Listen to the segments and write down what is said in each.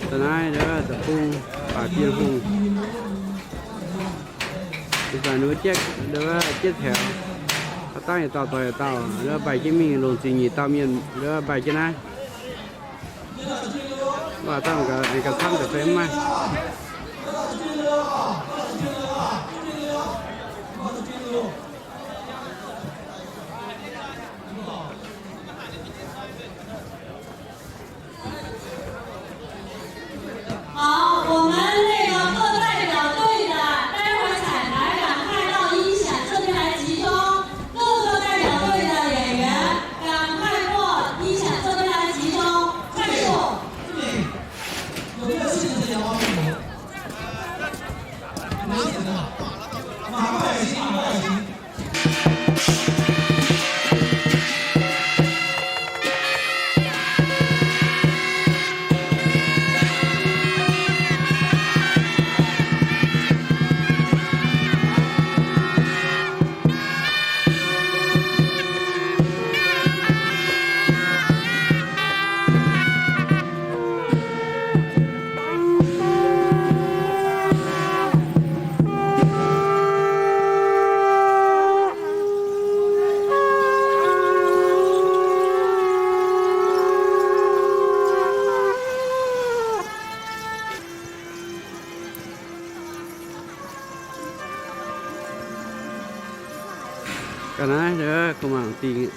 Da'naaiv ndau deic-bung, baac Bienh Hungh. Ih zanc ninh mbuo jietv, ndau jietv taux, haaix dauh yietc dauh dorh yietc dauh, ndau mbaih jienv mingh longc ziqc nyeic dauh mienh, ndau mbaih jienv naaiv. Waac dauh ga'camv daaih fai mv maaih. 好，我们那个各代表队的，待会儿彩排赶快到音响这边来集中，各个代表队的演员赶快过音响这边来集中，快速。有没有事情在阳光面前？没有人啊，马上来行，马上来行。 Ga'naaiv, gu'nyuoz mangc dingh.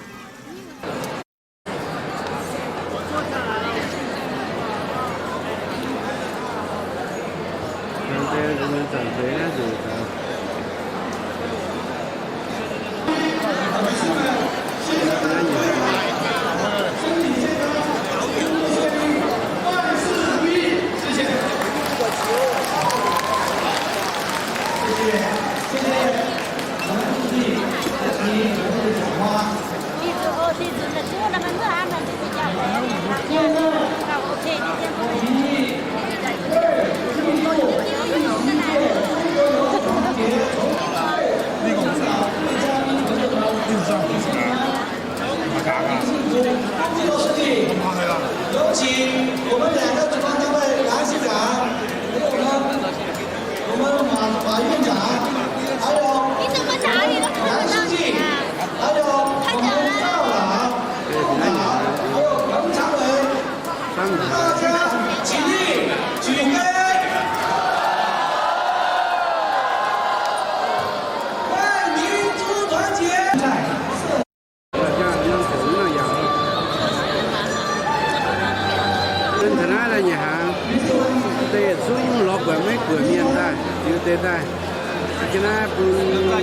Hnangv naaiv nyei hnangx, deix zungv lorz buatc maiv buatc mienh daaih, ziux deix daaih. Aa, jienv naaiv bun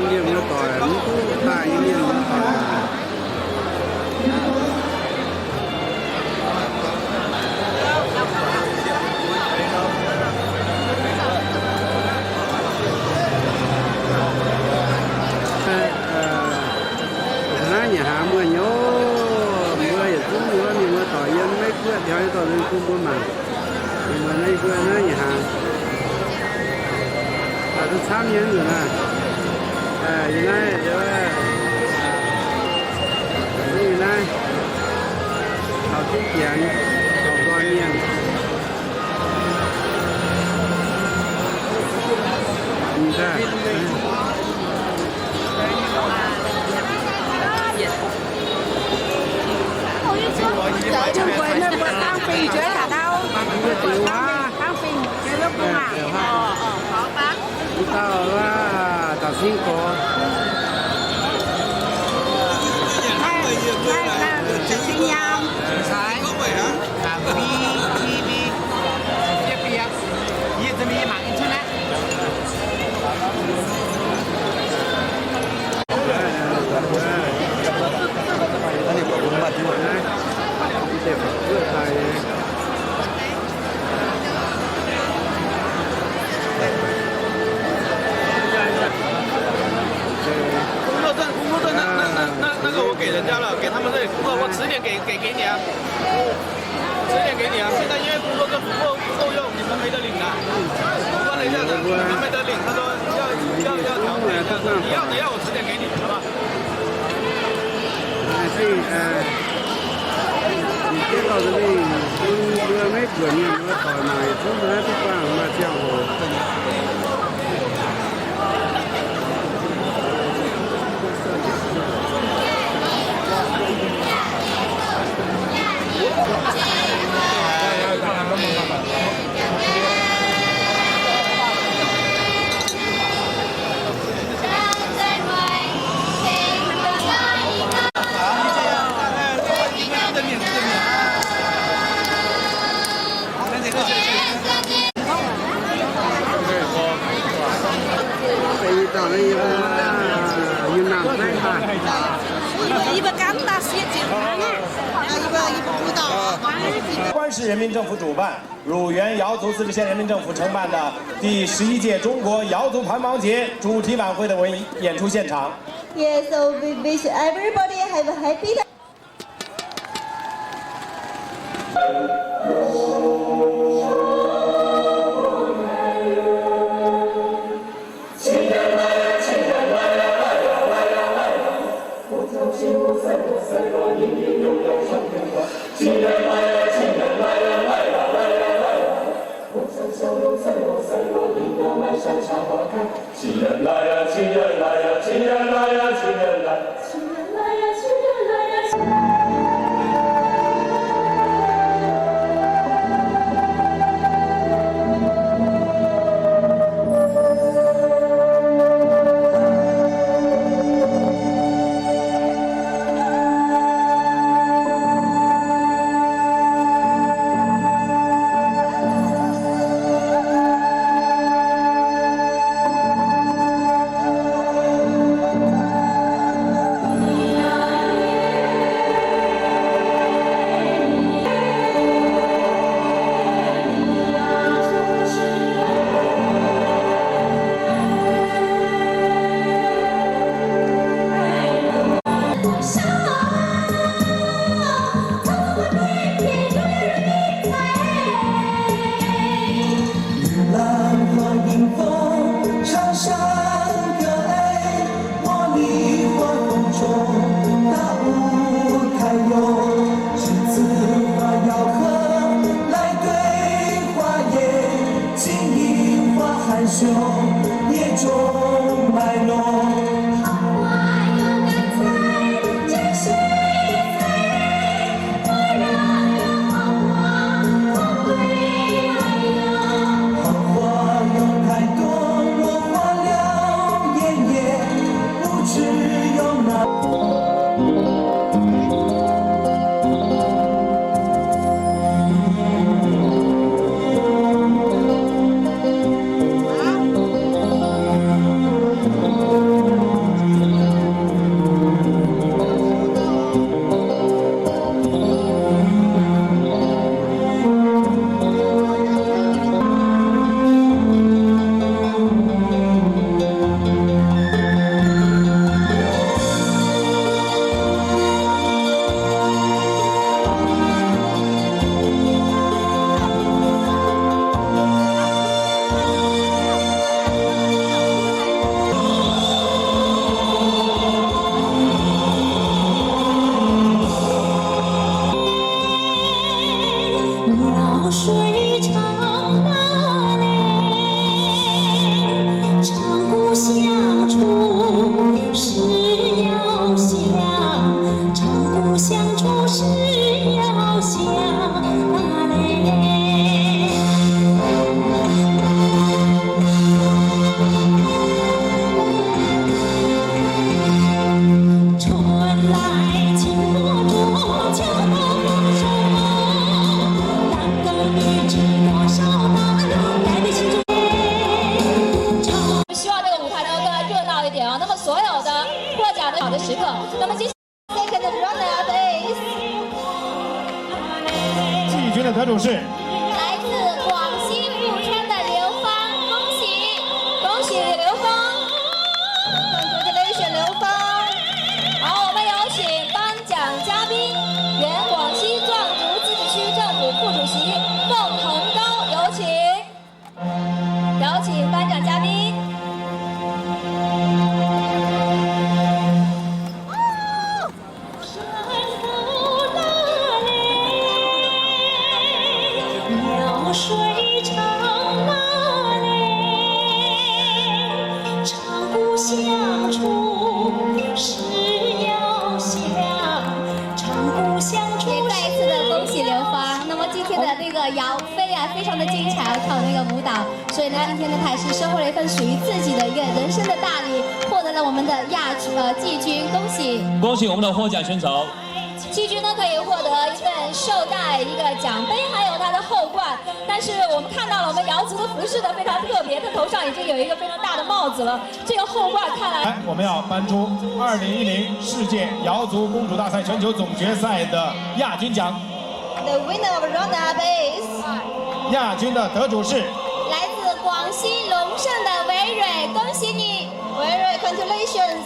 mienh muoz-doic mv duqv daaih nyei mienh muoz-doic. Naaiv nyanc hnaangx muonh nyei, mbuo yietc zungv mienh muoz-doic yiem Meiv Guoqv taux nyei dorh nzung bun mbuo mangc. Mienh muoz naaiv, mbuo naaiv nyanc hnaangx, duqv camv nyei nzunc naaiv. Yie naaiv, yie naaiv taux jienv Janx, taux nqoi mienh. Mv dauh, aa, taux singv gorx. Cung作证，cung作证，那那那那那个我给人家了，给他们这里工作，我迟点给给给你啊，迟点给你啊。现在因为工作证不够不够用，你们没得领了。我问了一下子，你们没得领，他说要要要调整一下子，你要你要我迟点给你，好吧？ Aa, zinh, aa, ih jienv dorh nzunc mingh bun mbuo Meiv 关市人民政府主办，乳源瑶族自治县人民政府承办的第十一届中国瑶族盘盲节主题晚会的文-，演出现场。 Yes, so we wish everybody have a happy day. 希望这个舞台能够更加热闹一点啊。那么所有的获奖的好的时刻，那么接下来 second runner-up is 季军的得主是 来自广西富川的刘芳，恭喜，恭喜刘芳。Congratulations，刘芳。好，我们有请颁奖嘉宾，原广西壮族自治区政府副主席孟腾高，有请。 有请颁奖嘉宾。今天呢，他也是收获了一份属于自己的一个人生的大礼，获得了我们的亚，呃，季军，恭喜！恭喜我们的获奖选手。季军呢，可以获得一份绶带、一个奖杯，还有他的后冠。但是我们看到了我们瑶族的服饰呢，非常特别，他头上已经有一个非常大的帽子了。这个后冠看来，来，我们要颁出二零一零世界瑶族公主大赛全球总决赛的亚军奖。 The winner of round up is 亚军的得主是来自广西龙胜的维蕊，恭喜你！ Very congratulations！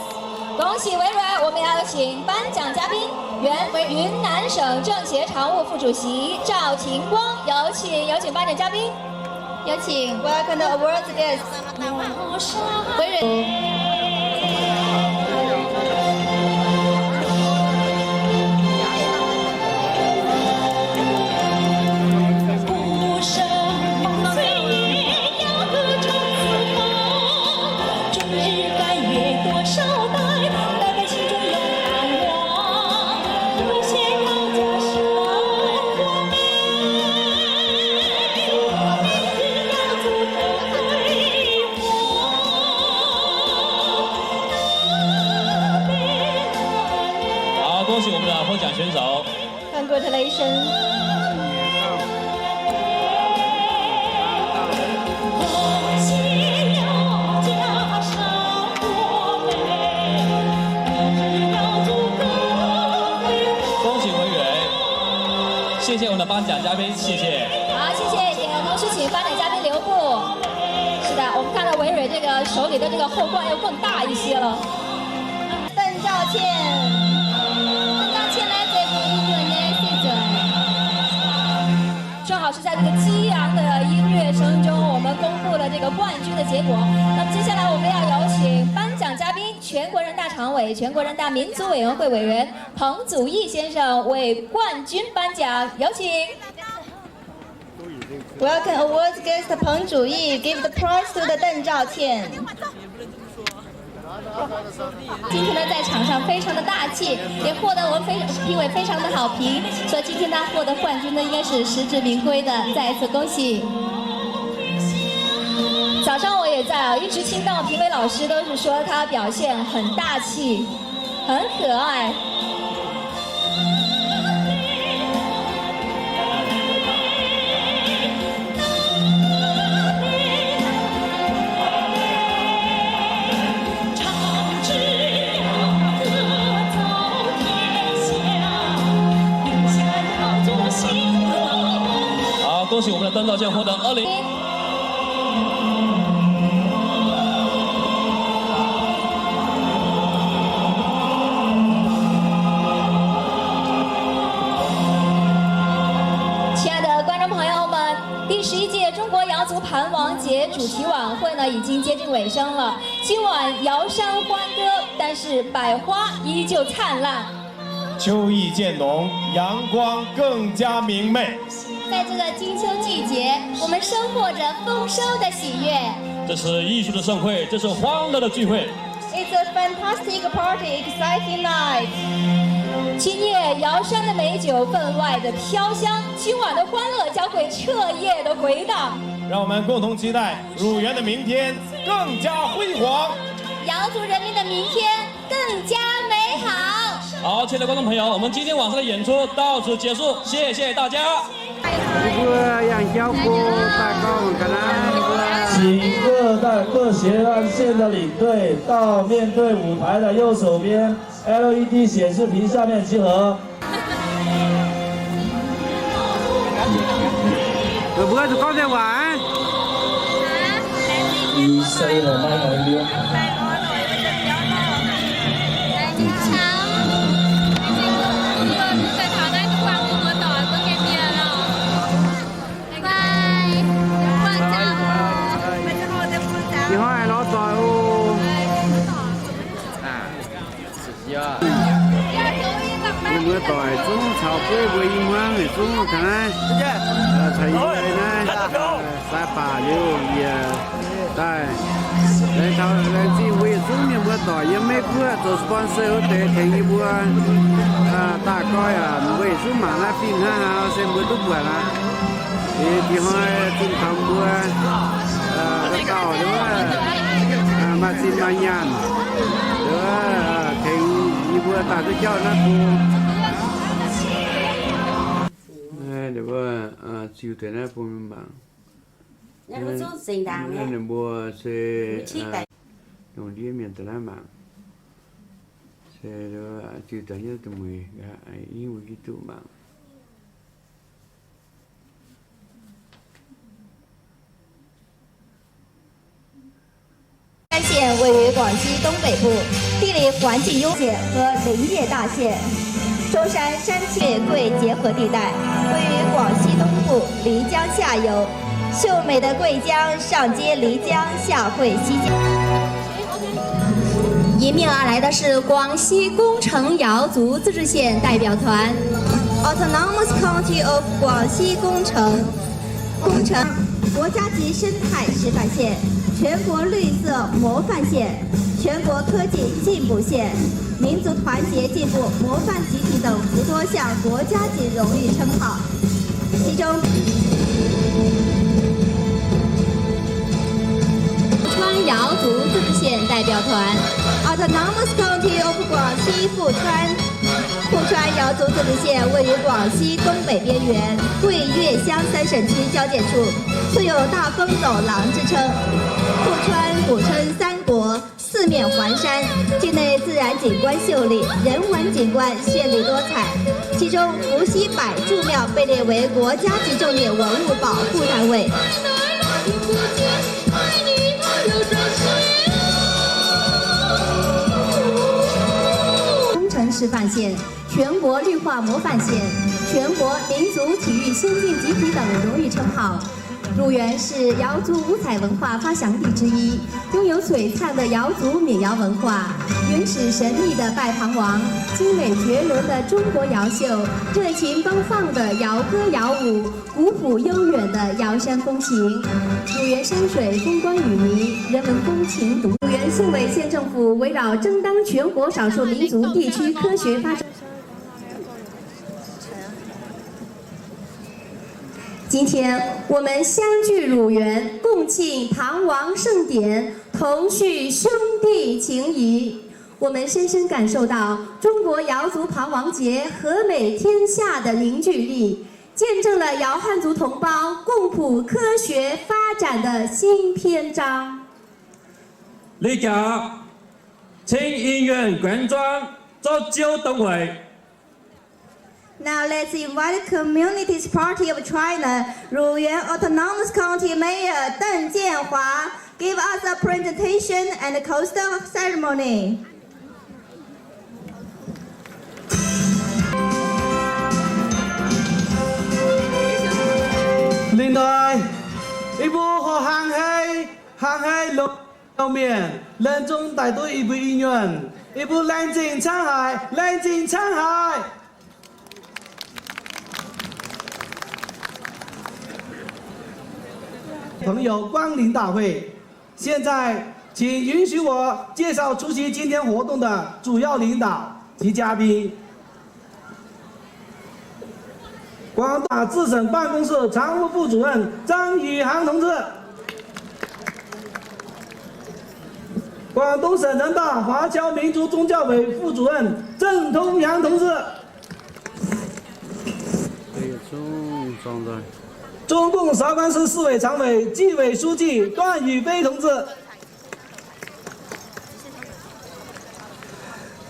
恭喜维蕊！我们要有请颁奖嘉宾，原云南省政协常务副主席赵勤光，有请，有请颁奖嘉宾，有请。 Welcome the awards guests. 维蕊。好，恭喜我们的获奖选手。 Congratulations！ 恭喜维蕊，谢谢我们的颁奖嘉宾，谢谢。好，谢谢，也同时请颁奖嘉宾留步。是的，我们看到维蕊这个手里的这个后冠又更大一些了。邓兆倩，邓兆倩来自于印度尼西亚。 正好是在这个激昂的音乐声中，我们公布了这个冠军的结果。那么接下来我们要有请颁奖嘉宾，全国人大常委、全国人大民族委员会委员彭祖义先生为冠军颁奖，有请。 Welcome awards guest 彭祖义 give the prize to the 邓兆倩。 今天呢，在场上非常的大气，也获得我们非，评委非常的好评，所以今天他获得冠军呢，应该是实至名归的，再一次恭喜。早上我也在啊，一直听到评委老师都是说他表现很大气，很可爱。 好，恭喜我们的邓兆健获得二零。 亲爱的观众朋友们，第十一届中国瑶族盘王节主题晚会呢，已经接近尾声了。今晚瑶山欢歌，但是百花依旧灿烂。 秋意渐浓，阳光更加明媚。在这个金秋季节，我们收获着丰收的喜悦。这是艺术的盛会，这是欢乐的聚会。It's a fantastic party, exciting night. 今夜瑶山的美酒分外的飘香，今晚的欢乐将会彻夜的回荡。让我们共同期待乳源的明天更加辉煌。瑶族人民的明天 更加美好。好，亲爱的观众朋友，我们今天晚上的演出到此结束，谢谢大家。 请各大，各学院线的领队到面对舞台的右手边L E D显示屏下面集合。 Mbuo zuqc gorngv deix waac. Ih hnoi lorz doic oc. Yie mbuo doic zungv caux bueiv mbuo i hmuangv haic zungv taux naaiv, caux yie naaiv sai baac liuz yie daaih. Laengz taux laengz zingh mbuo yietc zungv mienh mbuo doic yiem Meiv Guoqv zoux sponsor wuov deix tengx yie mbuo. Daaih goiv aac, mbuo yietc zungv mangc naaiv fim hnangv haaix se mbuo duqv buatc aqv. Ih hnoi zinh taux mbuo, aa, Maaih zinh maaih nyaanh, tengx yie mbuo daaih duqv jauv naaiv bung. Naaiv ninh mbuo ziux deix naaiv bung mangc. Naaiv ninh mbuo se longc ndiev mienh daaih naaiv mangc. Se ziux daaih nyei da'mueiz, i mbuo hiuv duqv mangc. 山县位于广西东北部，地理环境优越和林业大县。舟山山区桂结合地带，位于广西东部，临江下游。秀美的桂江上接临江，下汇西江。迎面而来的是广西恭城瑶族自治县代表团。Autonomous County of 广西恭城。 恭城，国家级生态示范县、全国绿色模范县、全国科技进步县、民族团结进步模范集体等十多项国家级荣誉称号。其中，川瑶族自治县代表团，Autonomous County of 广西富川。 富川瑶族自治县位于广西东北边缘，桂粤湘三省区交界处，素有"大风走廊"之称。富川古称三国，四面环山，境内自然景观秀丽，人文景观绚丽多彩。其中，伏羲柏柱庙被列为国家级重点文物保护单位。 工程示范县、全国绿化模范县、全国民族体育先进集体等荣誉称号。乳源是瑶族五彩文化发祥地之一，拥有璀璨的瑶族民谣文化、原始神秘的拜盘王、精美绝伦的中国瑶绣、热情奔放的瑶歌瑶舞、 古朴悠远的瑶山风情。乳源山水风光旖旎，人文风情独。乳源县委县政府围绕争当全国少数民族地区科学发展。今天我们相聚乳源，共庆盘王盛典，同叙兄弟情谊。我们深深感受到中国瑶族盘王节和美天下的凝聚力， 见证了瑶汉族同胞共谱科学发展的新篇章。 Liuz jaax, ceng in yuonh guanx zuangv zorqv ziouv dongh weic. Now let's invite the Communist Party of China, Ruyuan Autonomous County Mayor Deng Jianhua, give us a presentation and a coaster ceremony. Lingh hnoi, yie mbuo hoqc hnaangx hei, hnaangx hei longx mienh, lengh zong daic duqv yie mbuo i nyuonh, yie mbuo laengz zingh caangv haic, laengz zingh caangv haic. 朋友光临大会，现在请允许我介绍出席今天活动的主要领导及嘉宾。 广东省自省办公室常务副主任张宇航同志，广东省人大华侨民族宗教委副主任郑通阳同志，中共韶关市市委常委、纪委书记段宇飞同志。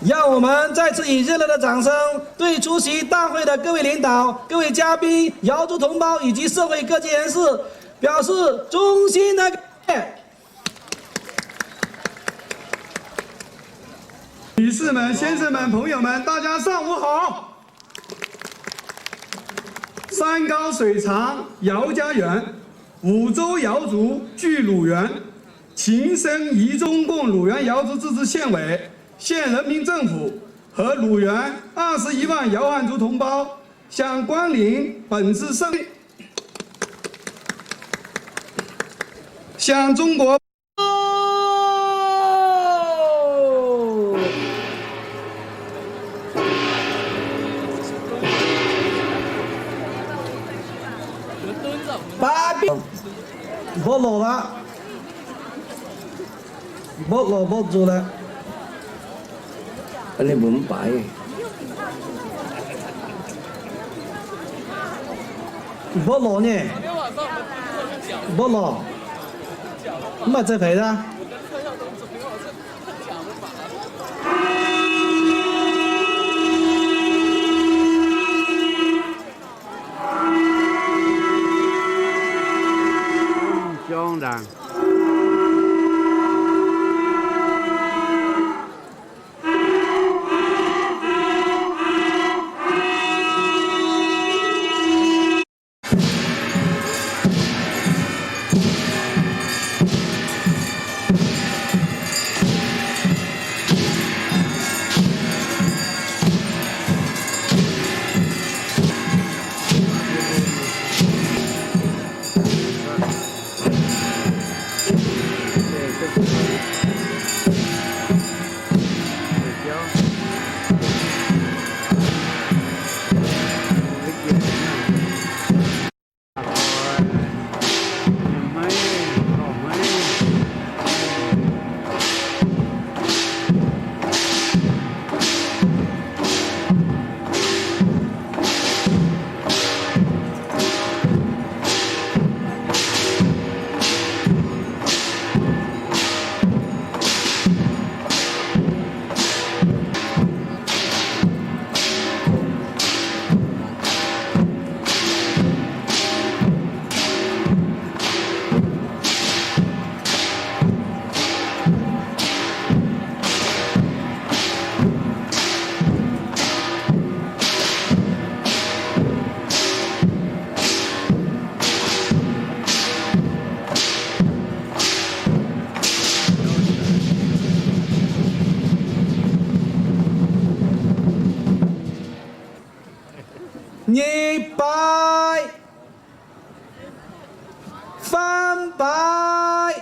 让我们再次以热烈的掌声，对出席大会的各位领导、各位嘉宾、瑶族同胞以及社会各界人士表示衷心的感谢。女士们、先生们、朋友们，大家上午好！ 山高水长瑶家园，五洲瑶族聚乳源，情深意重。中共乳源瑶族自治县委、县人民政府和乳源二十一万瑶汉族同胞向光临本次盛会，向中国 Baac mbuo lorqc aqv. Mborqv lorz mborqv nzoh lorqc. Ninh mbuo mv baaix. Mborqv lorz nyei. Mborqv lorz. Mv baac zeiv feix aqv. Jorng ndaangc. Nyei baaix, faam baaix.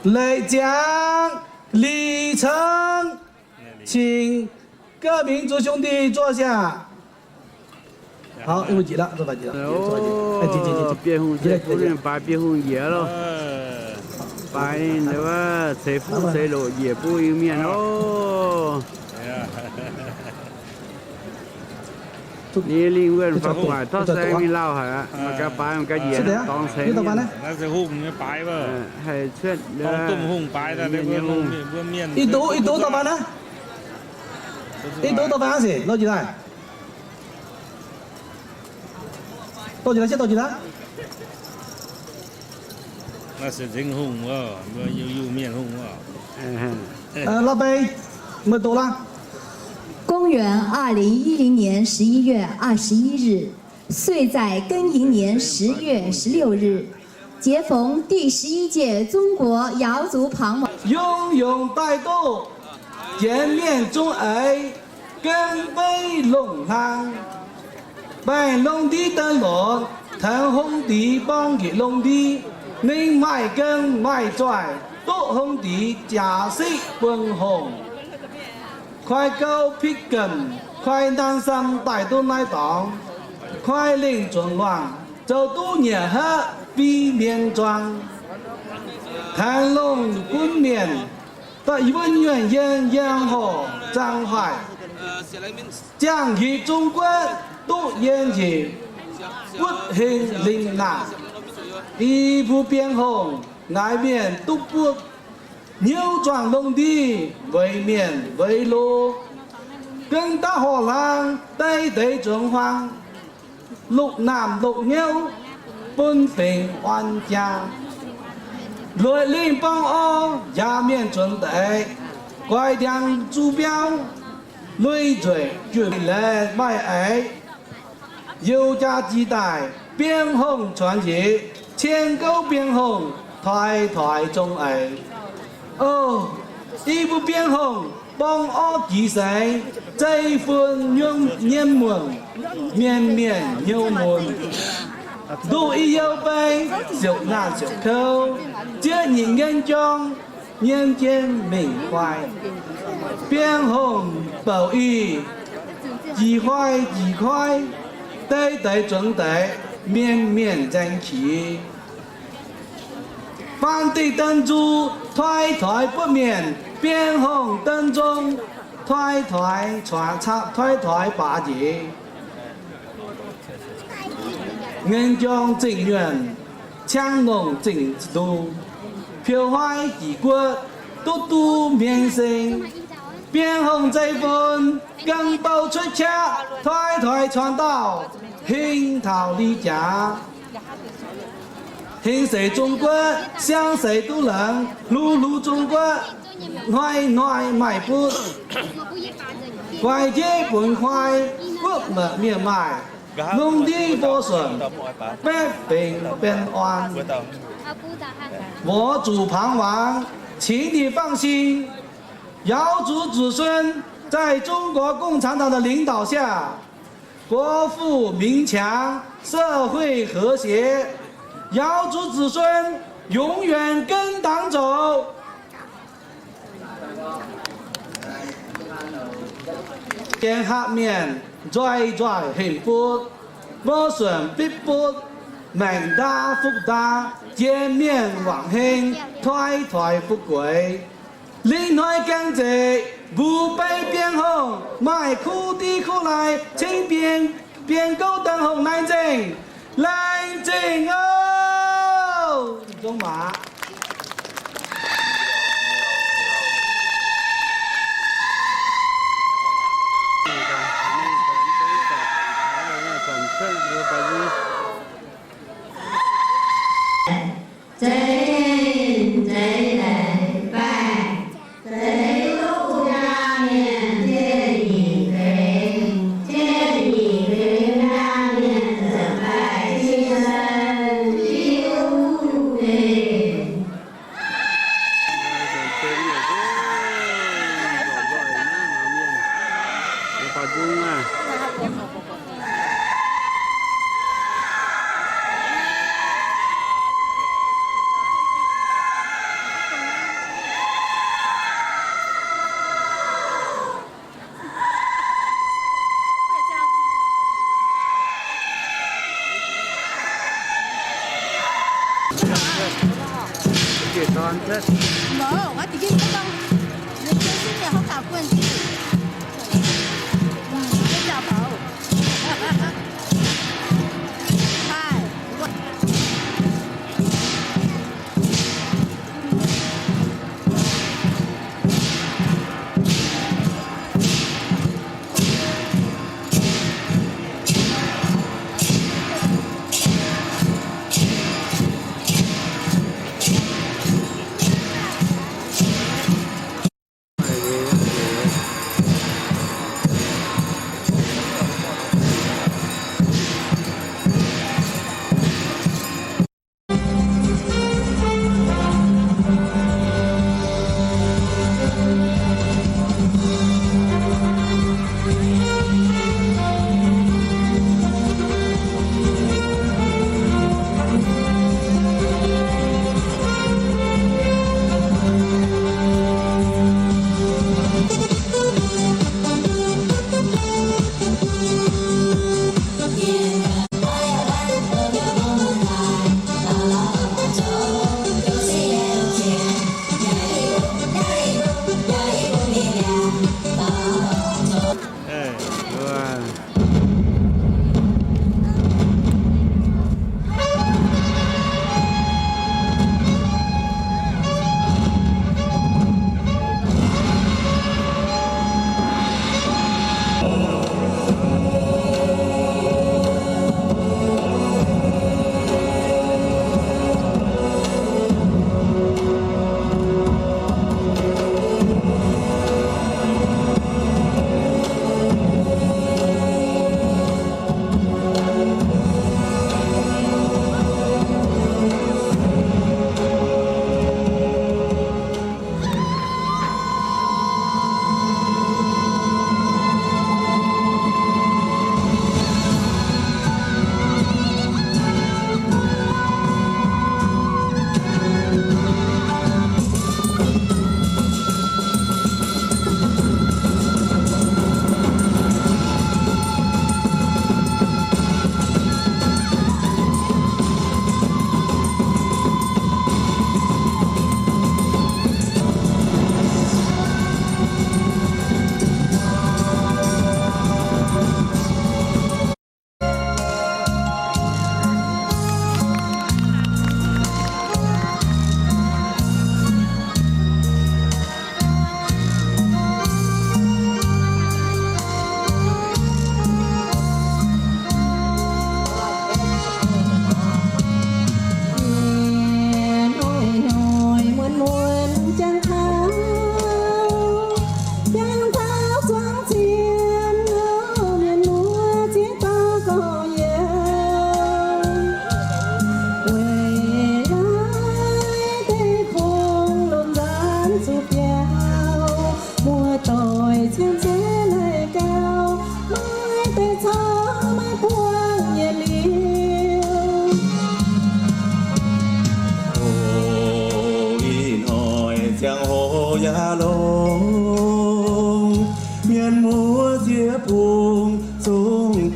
Leic ziangx, lic ceng, 请各民族兄弟坐下。好，坐吧，坐吧，坐吧。 Bienh Hungh, baaix Bienh Hungh njiec loh. Baaix ninh ceix fuqv ceix loqc njiec bun Iu-Mienh oc. Ninh lingh wuonh faaux gu'nguaaic torv saeng mingh lauh haic aqv. Mangc gaax baaix mangc gaax njiec dorngx ceix mienh. Haih cuotv, i doz, i doz dauh baaix naaiv. I doz dauh baaix naaiv sic, lorz jiex daaih. Dorh jiex daaih, dorh jiex daaih. Lorz bei, meih doqc lorqc. 公元二零一零年十一月二十一日，岁在庚寅年十月十六日，节逢第十一届中国瑶族庞某 Yungh yungh daaih duqv jienv mienh zungv eix, gengh beiv longc hlang. Baengh longh ndiev daaih lorz, tengx hong dix borngz njiec longh ndiev. Ninh maaih gengh maaih zoih, duqv hong dix jaax siqv buangh hongh. Koi gouv pitv gemh, koi naan sam daaih duqv naaiv dorngx. Koi lingh zuangx luangh, zoux duqv nyiec haav biei mienh zuangx. Tengx longh gunv mienh, da'yietv nyuonh yiem yangh horc zaangc haic. Ziangh nqipc Zong-Guoqv duqv yiem njiec, butv heng lingh naanc. I buo Bienh Hongh naaiv mienh duqv butv, hnyouv zuangx longh ndiev, weic mienh weic loz. Gengh daaih horqc hlang deix deix zuangx huaang, lukc naamh lukc hnyouv, bun fingx orn jaa. Lueic lingh borngv orv, njaaux mienh zunc deix, guaix ndiangx zuqc biauv, lui nzueic juoh laeh maaih eix. Youh jaa jiex daaih, Bienh Hongh cuonx njiec, cien gouv Bienh Hongh, toix toix zong eix. O, i mbuo Bienh Hongh borngv orv jiex seix, zeiv-fun nyuonh nyien muonc, mienh mienh hnyouv mun. Nduqc i you bei, siouc naanc siouc kouv, zieqv nyeic nyien jorng, nyien jien mingh huaai. Bienh Hongh bouc ih, jiex huaai jiex koiv, Deix deix zuangx deix, mienh mienh nzaeng qiex. Faan dingh daan nzu, toi toix buov mienh, bienx hongh daan nzong, toi toix cuotv capv, toi toix baax njiec. Ngaengc jorng zingh nyuonh, ciang nongc zingh ndu, piou huaiv jiex guoqv, duqv duqv hmien seng. Bienx hongh zeiv-fun, ganh bou cuotv qaqv, toi toix cuotv dauh, hingh taux li jaax. Hingh seix zung guoqv, siang seix duqv laangz, hluv hluv zung guoqv, hnoi hnoi maaih butv. Guaix jeiv bunx kuaai, guoqv meih mienh maaih, lungh ndiev mbuo suonc, baeqv benx benx orn. Mbuo zuqc pangx wangc, qingx ninh fangx sin, 瑶族子孙在中国共产党的领导下， 国富民强，社会和谐，瑶族子孙永远跟党走。Sienx hatc mienh nzoih nzoih hengx butv, mbuo suonc bitv butv, maengc ndaav fuqv ndaav, jiex mienh wangc heng, toi toix fuqv gueix. Lingh hnoi gaeng nzeic, mbuo beiv bienx hongh, maaih kuv div kuv lai, cingv bienx, bienx gouv daaih hongh laengz zingh, laengz zingh oc. Zong maaz. Zeiz gengh zeiz leiz baih, zeiz duqv nqaang mienh zienh nyeic feix, zienh nyeic feix nqaang mienh zanc baih cing-saeng diuv deix.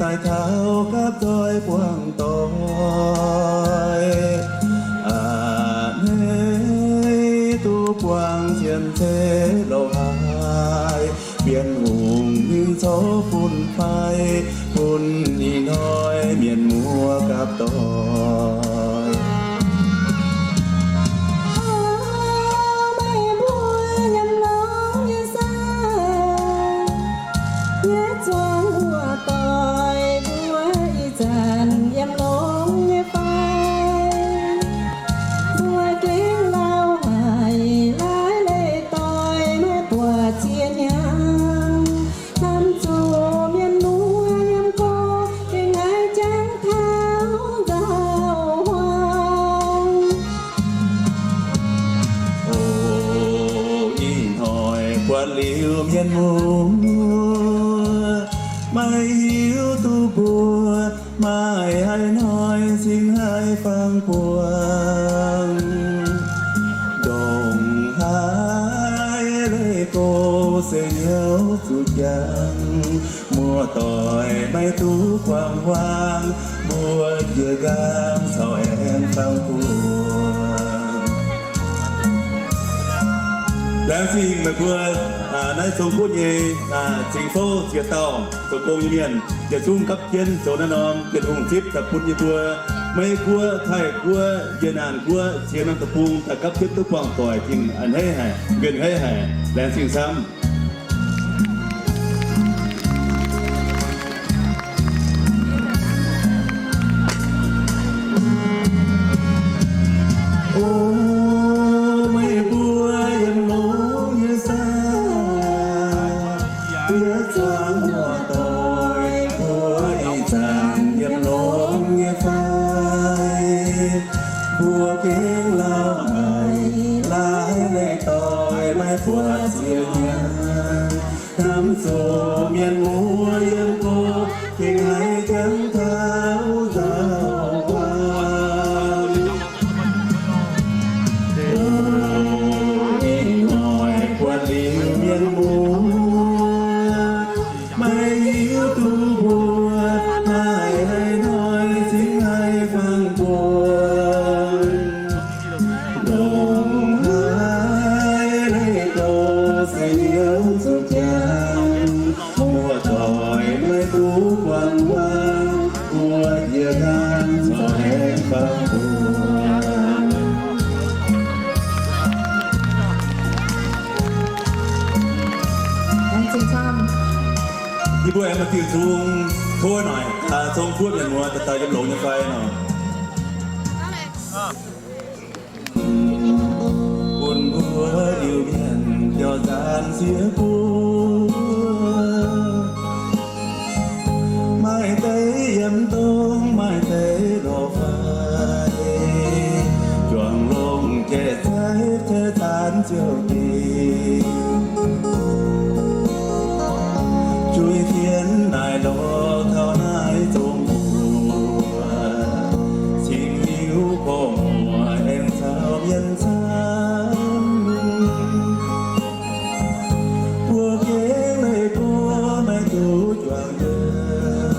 Taux gapv doix buangh doic, a'hneiv duqv buangh cien ceix loz-haaix, Bienh Hungh ninh coux bun fai, bun ih hnoi mienh muoz gapv doic. Meih mbuo yiem longx nyei saah, yie zuangx wuov doic mbuo ih zanc yiem longx nyei fai? Mbuo gengh lauh haic, laaix leih doic maiv buatc ziex hnyangx. Hnamv zuqc mienh muoz yiem go, gengh haiz jangx taux nzauh huaang. O, ih hnoi buatc liuz mienh muoz, maiv hiuv duqv mbuo maaih haaix hnoi cingx haih fangx buangh. Ndongc haaix leih go se youz zuqc jangx, muoz-doic maiv duqv guangc huaang, mbuo njiec nqaang caux aengx fangx buangh. Laengz zingh meih mbuo naaiv Zong-Guoqv nyei cingx fouv ziex dauh zoux gong nyei mienh, yietc zungv gapv jienv zoux naaiv norm Bienh Hungh zipv daaih bun yie mbuo. Meiv Guoqv, Taiv Guoqv, Yietc Naanc Guoqv, ziex norm deic-bung daaih gapv jienv duqv buangh doic, gengh a'hneiv haic, mienh a'hneiv haic. Laengz zingh camv. O, meih mbuo yiem longx nyei saah, yie zuangx wuov doic mbuo ih zanc yiem longx nyei fai? Mbuo gengh lauh haic, laaix leih doic maiv buatc ziex hnyangx. Hnamv zuqc mienh muoz yiem go, gengh haiz jangx taux nzauh huaang. Ih hnoi buatc liuz mienh muoz, maiv hiuv duqv mbuo maaih haaix hnoi cingx haih fangx buangh. Ndongc haaix leih go se youz zuqc jangx, muoz-doic maiv duqv guangc huaang, mbuo njiec nqaang caux aengx fangx buangh. Yie mbuo aengx maaih diuh nzung tov noic, Zong-Guoqv mienh muoz daaih yiem longx nyei fai nor. Bun mbuo Iu-Mienh biaux nzaanx sieqv buo, maaih deix yiem dongh, maaih deix lorz fai, juangc longx jai-zeiv jai-zaanx ziouc dingc. Juiv fienx naaic lorz taux naaiv Zong-Guoqv, cingx hiuv gorngv muoc aengx caux mienh camv. Mbuo gengh leih go maiv duqv juangc yiem,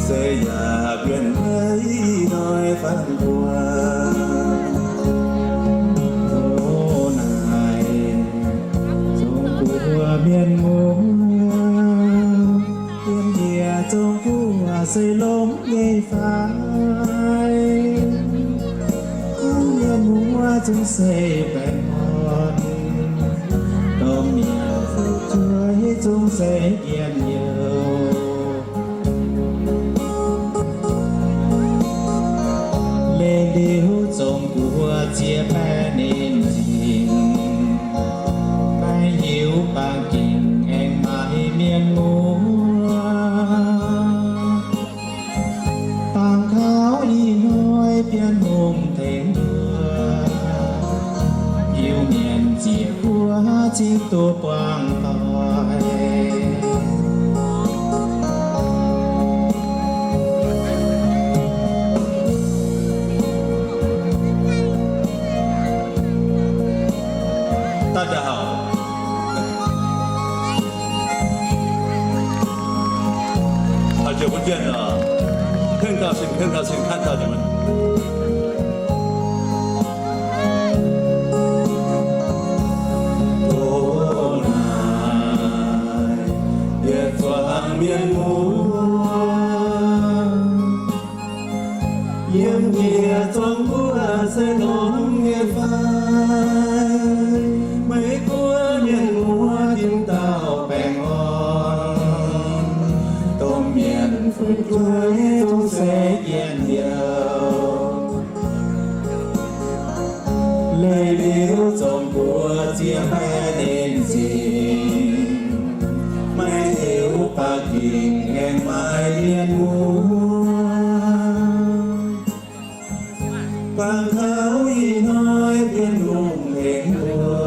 se yaac mienh maiv ih hnoi fangx buangh. O naaic, Zong-Guoqv mienh muoz, yiem yie Zong-Guoqv se longx nyei fai? Mienh muoz zungv se baengh orn, dorh mienh fu'jueiv zungv se njien-youh. Leih liuz Zong-Guoqv ziex baeqv ninh nzingc, maiv hiuv bangc gengh aengx maaih mienh muoz. Dangh kaux ih hnoi Bienh Hungh tengx mbuo, Iu-Mienh ziec buo cingx duqv buangh doic. 久不见了，很高兴，很高兴看到你们。Ov naaic yietc zuangx mienh muoz, yiem yie zong guoqv se longx nyei fai? Meiv guoqv mienh muoz tin dauh baengh orn, domh mienh fu'jueiv zungv se jien youh. Leih liuz zong guoqv ziex baeqv ninh zingh, maiv heuc baac gingc ngaengc maaih mienh muoz. Guangc taux ih hnoi Bienh Hungh tengx mbuo,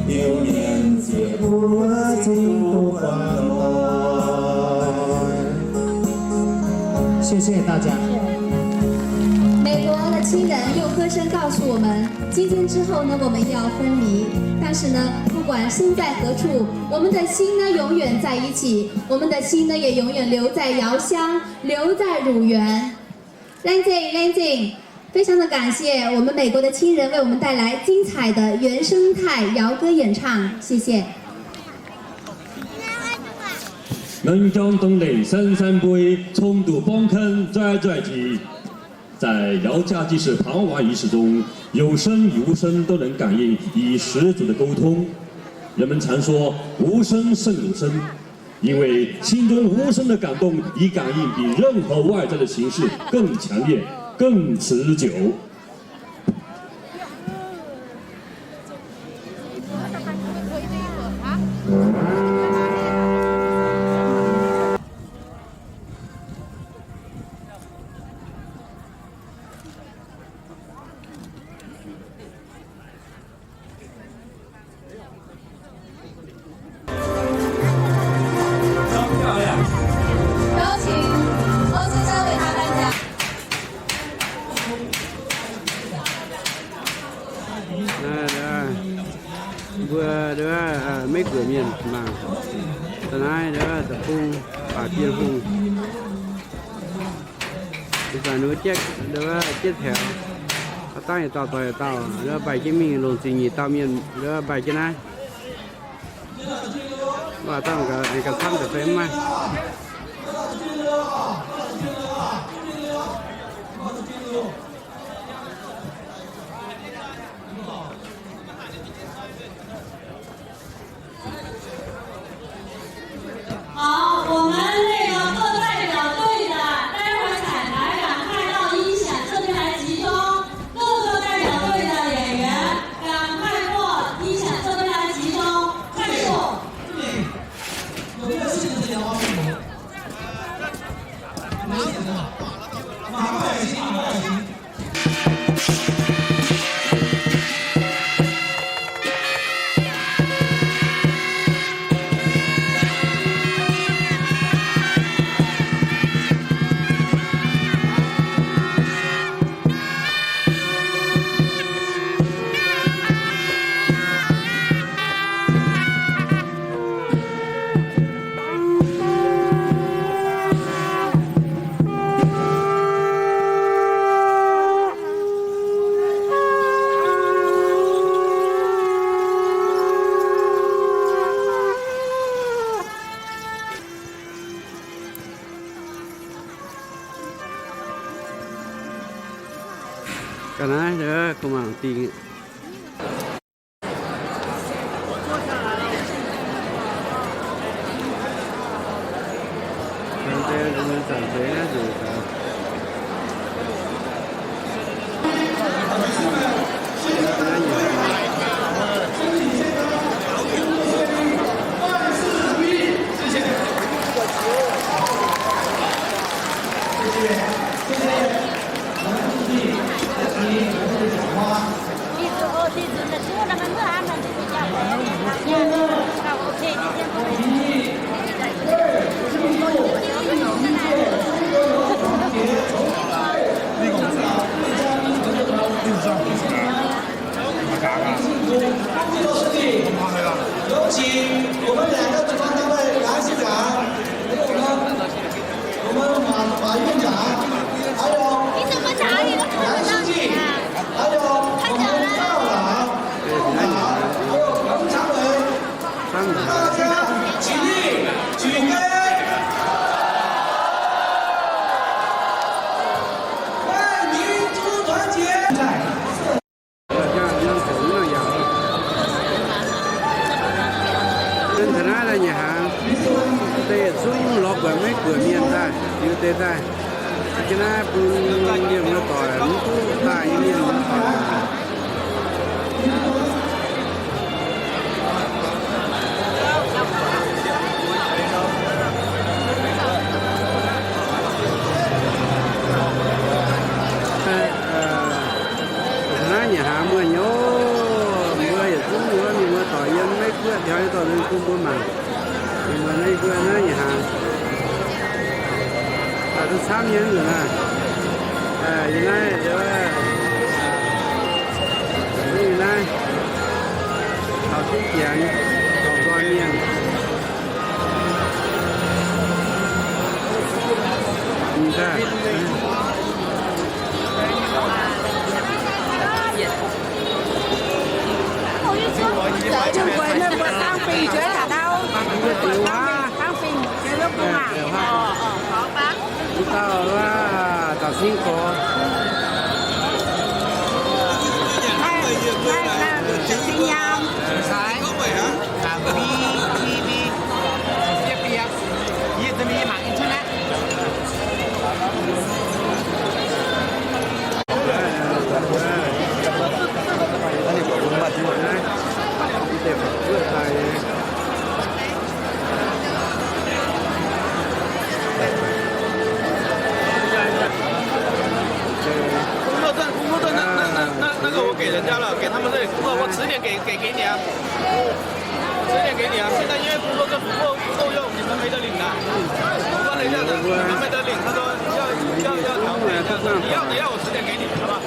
Iu-Mienh ziec mbuo cingx duqv guangc lorqc. 谢谢大家。美国的亲人用歌声告诉我们，今天之后呢，我们要分离，但是呢，不管身在何处，我们的心呢，永远在一起，我们的心呢，也永远留在瑶乡，留在乳源。 Laengz zingh, laengz zingh. 非常的感谢我们美国的亲人为我们带来精彩的原生态瑶歌演唱，谢谢。 Nangv jangv dongh leic san san mbui, cong-nduqc borngv kan nzoih nzoih jiex. 在姚家祭祀盘瓦仪式中，有声与无声都能感应，以十足的沟通。人们常说，无声胜有声。 因为心中无声的感动，比感应比任何外在的形式更强烈、更持久。 Mbuo maiv guoqv mienh mangc da'naaiv da'bung baac Bienh Hungh. Ih zanc ninh mbuo jietv, jietv taux, haaix dauh yietc dauh zoux yietc dauh, mbaih jienv mingh longc zingc nyic dauh mienh mbaih jienv naaiv. Mv baac dangh ga'camv deix fai mv maaih. 好，我们那个各代表队的，待会儿彩排赶快到音响这边来集中。各个代表队的演员，赶快过音响这边来集中，快速。有没有兴趣聊啊？没兴趣啊？马上来行，马上来行。 Ga'naaiv ndau kuv mangc dingh. Buatc maiv buatc mienh daaih, liuz deix daaih, ga'naaiv bun mienh muoz-doic, mv duqv daaih nyei mienh muoz-doic. Naaiv nyanc hnaangx muonh nyei, mbuo yietc zungv mbuo mienh muoz-doic yiem Meiv Guoqv taux nyei dorh nzung bun mbuo mangc. Mienh muoz naaiv, mbuo naaiv nyanc hnaangx, duqv camv nyei nzunc aqv. Yie naaiv, yie naaiv, taux diqv janx, taux nzoih mienh. Công作证，工作证，那那那那那个我给人家了，给他们这里工作，我迟点给给给你啊。 我直接给你啊，现在因为工作证不够不够用，你们没得领了。我问了一下子，你们没得领，他说要要要调整一下子，你要的要我直接给你，好吧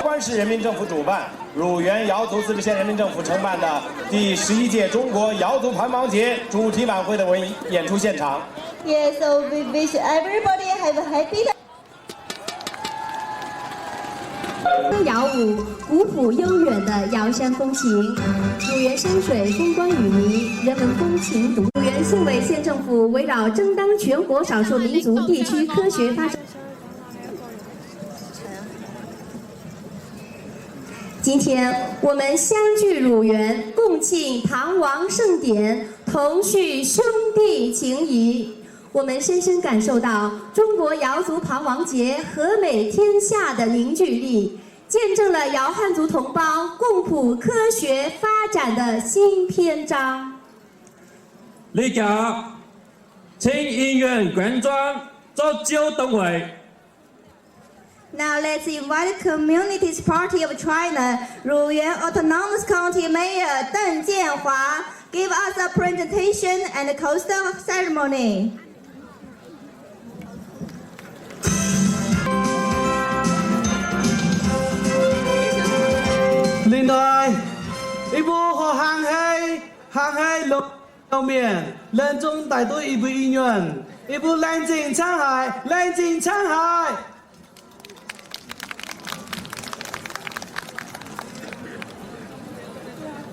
？Guan Shi Renmin Zengfu 主办，乳源瑶族自治县人民政府承办的第十一届中国瑶族盘王节主题晚会的演出现场。 Yes, so we wish everybody have a happy day. 瑶舞，古朴悠远的瑶山风情。乳源山水风光旖旎，人文风情独。乳源县委县政府围绕争当全国少数民族地区科学发展。今天我们相聚乳源，共庆盘王盛典，同叙兄弟情谊。 我们深深感受到中国瑶族盘王节和美天下的凝聚力，见证了瑶汉族同胞共谱科学发展的新篇章。 Liuz jaax, ceng Yin Yuan Guan Zuang zorqv ziouv dongh weic. Now let's invite the Communist Party of China, Ruyuan Autonomous County Mayor Deng Jianhua, give us a presentation and a coastal ceremony. Lingh doic, yie mbuo horpc hlang hei, hlang hei loz-mienh, laengz zingh daaih duqv yie mbuo i nyuonh, yie mbuo laengz zingh caangv haic, laengz zingh caangv haic.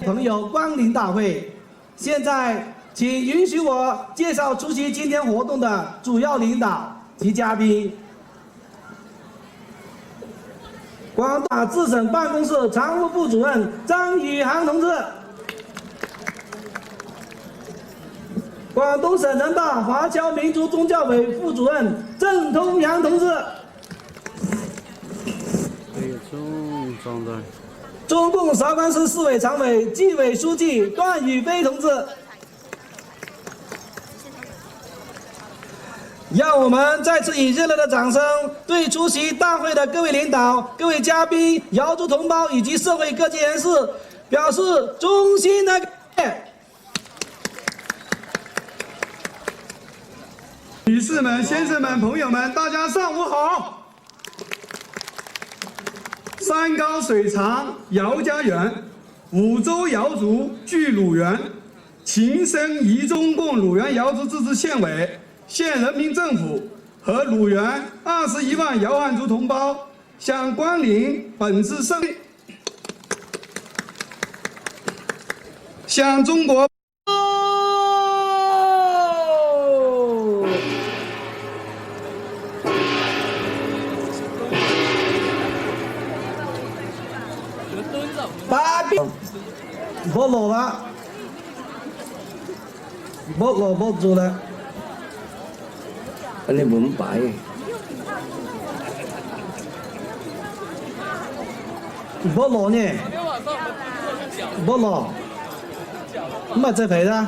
朋友光临大会，现在请允许我介绍出席今天活动的主要领导及嘉宾。广东自省办公室常务副主任张宇航同志，广东省人大华侨民族宗教委副主任郑通阳同志， 中共韶关市市委常委、纪委书记段宇飞同志。让我们再次以热烈的掌声，对出席大会的各位领导、各位嘉宾、瑶族同胞以及社会各界人士表示衷心的感谢。女士们、先生们、朋友们，大家上午好！山高水长姚家园，五洲瑶族聚鲁源，情深意重。中共鲁源瑶族自治县委、县人民政府和鲁源二十一万瑶汉族同胞 向光临本次盛会，向中国 Mborqv lorqc aqv. Mborqv lorqc mborqv nzox aqv. Ninh mbuo mv baaix. Mborqv lorqc nyei. Mborqv lorqc. Mv baac zeiv-feix aqv.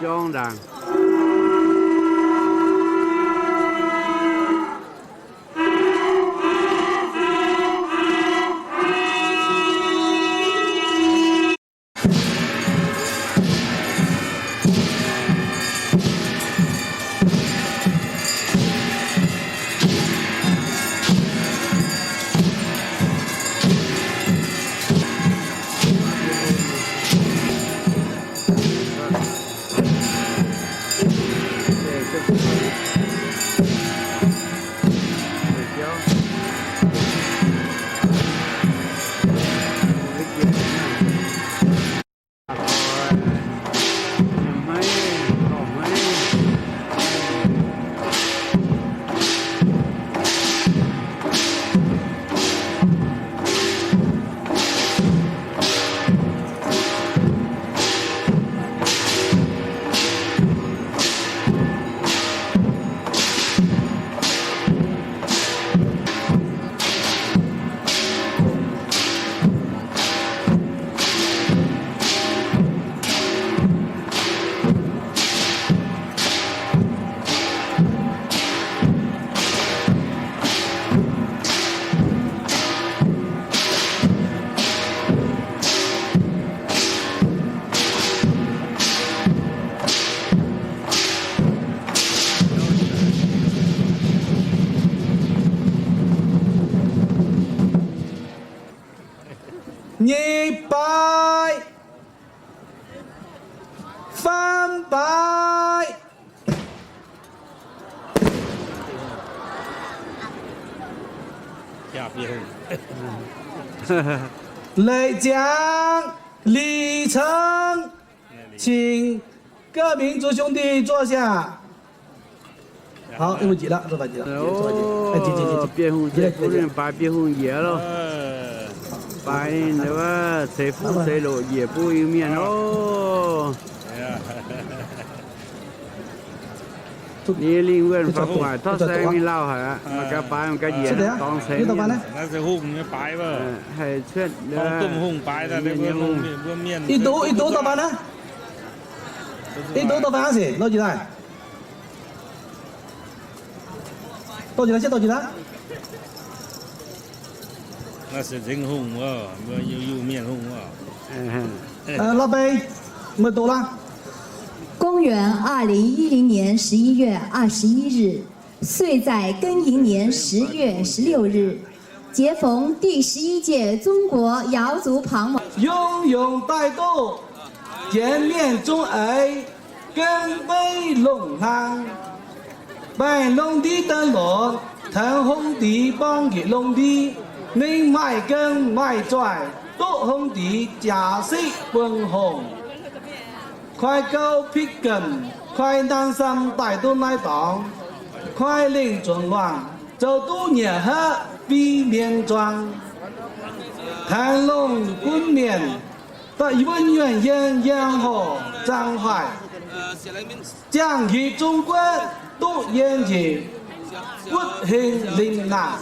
Jorng ndaangc. Nyei baaix, faam baaix. Leic ziangx, lic ceng, 请各民族兄弟坐下。 好，Bieqc hungh njiec, baaix Bieqc hungh njiec loh. Baaix ninh wuov ceix fuqv ceix loqc njiec bun Iu-Mienh oc. Ninh lingh wuonh faaux gu'nguaaic tov saeng mingh lauh haic aqv. Mangc gaax baaix mangc gaax njiec dorngx ceix mienh. Haih cuotv mienh nyei hungh. Ih dux, ih dux dorh baaix naaiv. Ih dux dorh baaix naaiv sic, nor jiex daaih. Dorh jiex daaih, dorh jiex daaih. Naaiv se nzengc hungh wuov, mbuo Iu-Mienh hungh wuov. La'bei, meih doqc la'maah. 公元二零一零年十一月二十一日，岁在庚寅年十月十六日，节逢第十一届中国瑶族庞某。 Yungh yungh daaih duqv jienv mienh zungv eix, gengh beiv longc hlang. Baengh longh ndiev daaih lorz, tengx hungh diex borngv njiec longh ndiev. Ninh maaih gengh maaih zoih, duqv hungh diex jaax siqv buangh hongh. Koi gouv pitv gemh, koi naan sam daaih duqv naaiv dorngx. Koi lingh zuangx wangc, zoux duqv nyiec haiv biei mienh zuangx. Tengx longh gunv mienh, da'yietv nyuonh yiem yangh hoc zaangh haic. Ziangh njiec Zung Guoqv duqv yiem njiec butv heng linh naanc.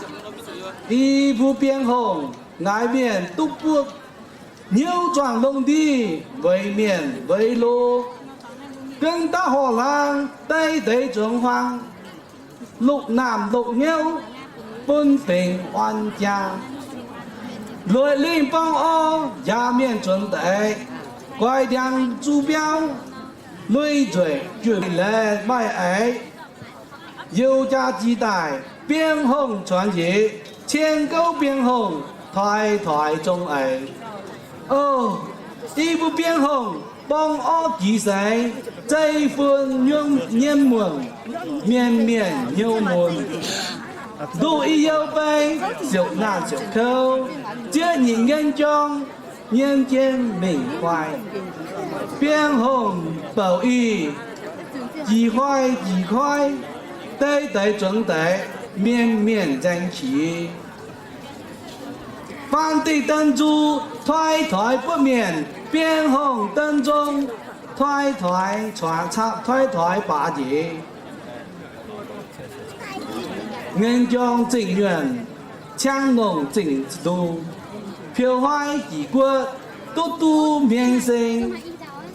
I mbuo biengh hongh, naaiv mienh duqv butv hnyouv zuangx lungh ndiev, weic mienh weic lo. Gengh daav horh hlang, deix deix zuangx huaang, lupc naamh lupc hnyouv, bun fingx orn jaa. Lueic lingh borng orv, njaaux mienh zuangx deix, goix ndiangx zuqc biauv, lui nzueic juih laeh maaih eix. Youz jaa jiex daaih, Bienh Hungh cuonx yietc, cien gouv Bienh Hungh, toi toi zong eix. O, i mbuo Bienh Hungh, borng orv gix seix, zeiv-fun nyien muonc, mienh mienh hnyouv mun. Nduqc i youh bei, siouc naanh siouc kouv, zieqv nyeic nyien jorng, nyien jien mingh huaai. Bienh Hungh bouc ih, jix huaai jix koiv, deix deix zuangx deix, mienh mienh nzaeng qiex. Faan dingh dien nzu, toi toi buov mienh, Bienh Hungh dien nzong, toi toi cuotv, toi toi baaix njiec. Ngaengc jorng zingh nyuonh, ciang longc zingh ndu, piou huai jiex guoqv, duqv duqv hmien seng.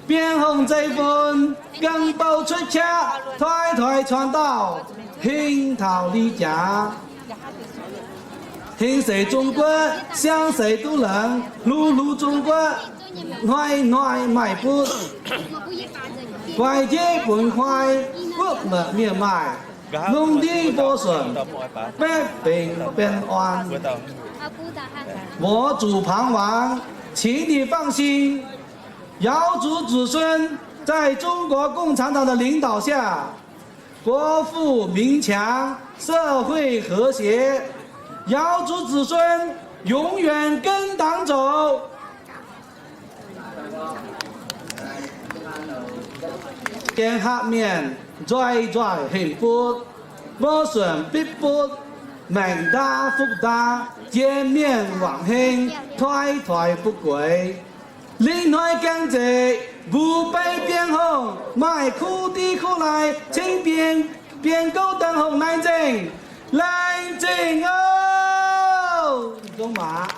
Bienh Hungh zeiv-fun, gengh bouh cuotv qaqv, toi toi cuotv dauh, hingh taux li jaax. Hingh seix zung guoqv, siang seix duqv laangz, hlu hlu zung guoqv, hnoi hnoi maaih butv. Guaix jeiv funx huai, guoqv meih mienh maaih, lungh ndiev bo suonc, baeqv fingx benx orn. Mbuox zuqc pangx wangx, qingx ninh fangx sin, 瑶族子孙在中国共产党的领导下， 国富民强，社会和谐，瑶族子孙永远跟党走。Gaengh hapv mienh nzoih nzoih hengx butv, mbuo suonc bitv butv, maengc ndaa fupv ndaa, jien mienh wangc heng, toi toi fu'jueiv. Lingh hnoi gaeng nzeic, mbuo beiv Bienh Hungh, maaih kuv div kuv lai, cingv Bienh, Bienh Gouv Dangh Hungh naaiv nzengc. Laengz zingh oc. Zong maaz.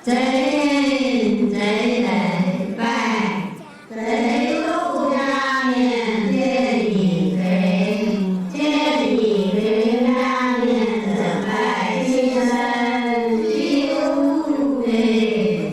Zeiz leiz baih, zeiz duqv jaa mienh, zeiz nyeic feix, zeiz nyeic feix jaa mienh, zeiz baih cing sen, diuv deix.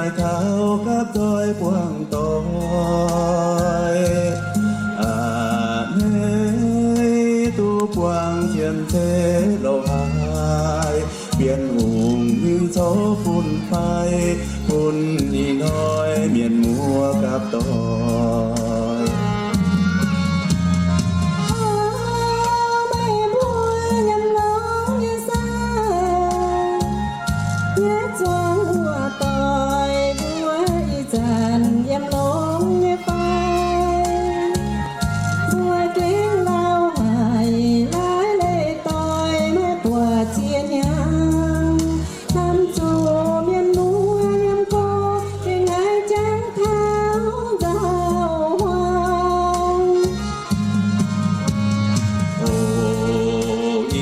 Taux gapv doix buangh doic, a'hneiv duqv buangh zien zeiv loz-haaix, Bienh Hungh ninh coux fun fai, bun ih hnoi mienh muoz gapv doic. Meih mbuo yiem longx nyei saah, yie zuangx wuov doic mbuo ih zanc yiem longx nyei fai? Mbuo gengh lauh haic, laaix leih doic maiv buatc ziex hnyangx. Hnamv zuqc mienh muoz yiem go, gengh haiz jangx taux nzauh huaang. O,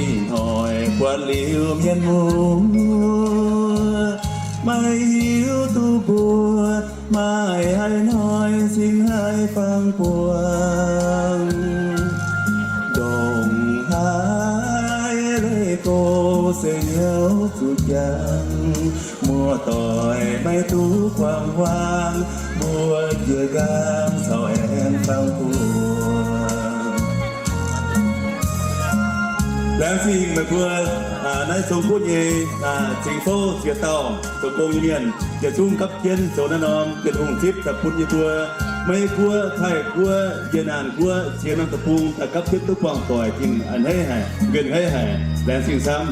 ih hnoi buatc liuz mienh muoz, maiv hiuv duqv mbuo maaih haaix hnoi cingx haih fangx buangh. Ndongc haaix leih go se hnyouv zuqc jangx, muoz-doic maiv duqv buangh huaang, mbuo jiez nqaang caux aengx fangx buangh. Laengz zingh meih mbuo naaiv Zong-Guoqv nyei cingx fouv ziex dauh zoux gong nyei mienh, yietc zungv gapv jienv zoux naaiv norm Bienh Hungh zipv daaih bun yie mbuo Meiv Guoqv, Taiv Guoqv, Yie Naanc Guoqv ziex norm deic-bung daaih gapv jienv duqv buangh doic, gengh a'hneiv haic, gengh a'hneiv haic. Laengz zingh camv.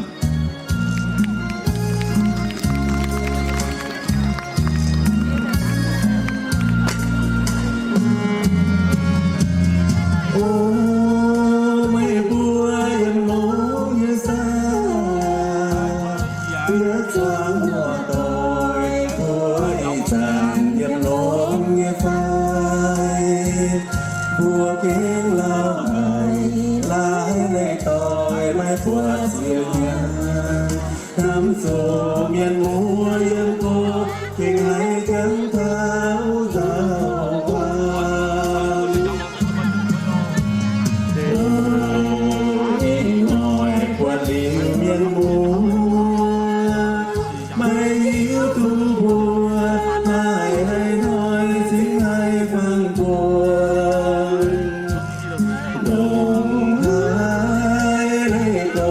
O, meih mbuo yiem longx nyei saah, yie zuangx wuov doic mbuo ih zanc yiem longx nyei fai? Mbuo gengh lauh haic, laaix leih doic maiv buatc ziex hnyangx. Hnamv zuqc mienh muoz yiem go, gengh haiz jangx taux nzauh huaang. Ih hnoi buatc liuz mienh muoz, maiv hiuv duqv mbuo maaih haaix hnoi cingx haih fangx buangh. Ndongc haaix leih go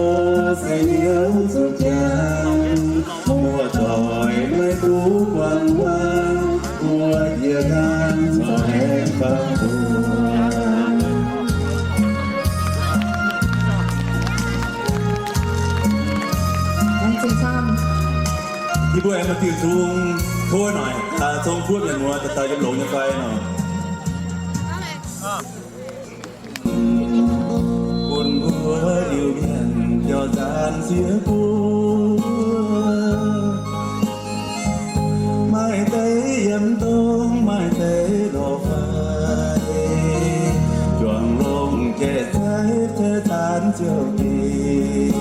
se hnyouv zuqc jangx, muoz-doic maiv duqv buangh huaang, mbuo jiez nqaang caux aengx fangx buangh. Yie mbuo aengx maaih diuh nzung tov noic, Zong-Guoqv mienh muoz daaih yiem longx nyei fai nor. Bun mbuo Iu-Mienh biaux nzaanx siex buo, maaih deix yiem dongh, maaih deix lorz fai, juangc longx jai-zeiv, jai-zaanx ziouc jiex.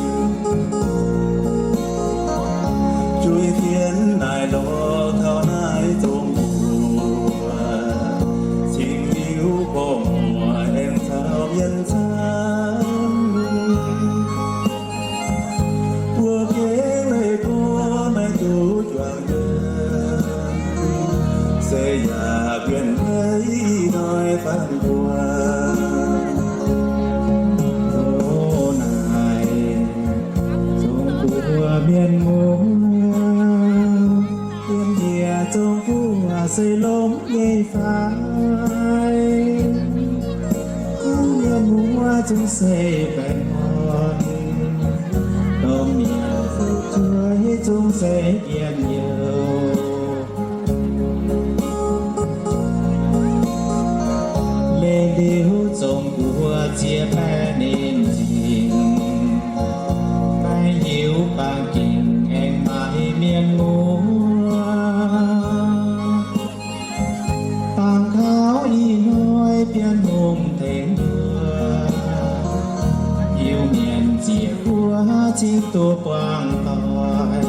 Juiz jienv naaic lorz taux naaiv Zong-Guoqv, cingx hiuv gorngv muoc aengx caux mienh camv. Mbuo gengh leih go maiv duqv juangc njiec, se yaac mbienc hei ih hnoi fangx buangh. O naaic, Zong-Guoqv mienh muoz, yiem yie Zong-Guoqv se longx nyei fai? Mienh muoz zungv se baengh orn, dorh mienh fu'jueiv zungv se njien-youh. Leih liuz Zong-Guoqv ziex baeqv ninh nzingc, maiv hiuv bangc gengh aengx maaih mienh muoz. Dangh taux ih hnoi Bienh Hungh tengx mbuo, Iu-Mienh ziec guoqv zipv duqv buangh doic.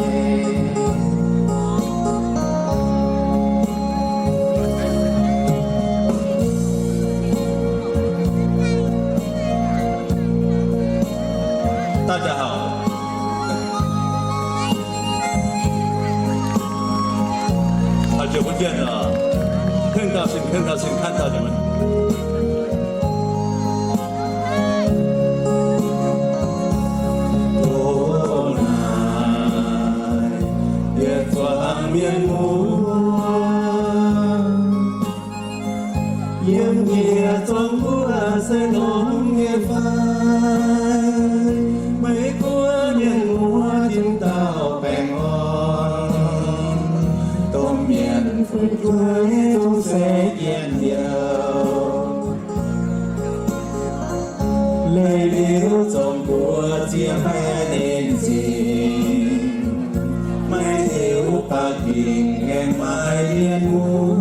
久不见了，看到，看到，看到你们。Yiem njiec zorng mbuo se longx nyei fai? Meih guoqv mienh muoz tin dauh baengh orn, domh mienh fu'jueiv zungv se njien-youh. Leih liuz zong mbuo ziex baeqv ninh zingh, maiv heuc baac gingc aengx maaih mienh muoz.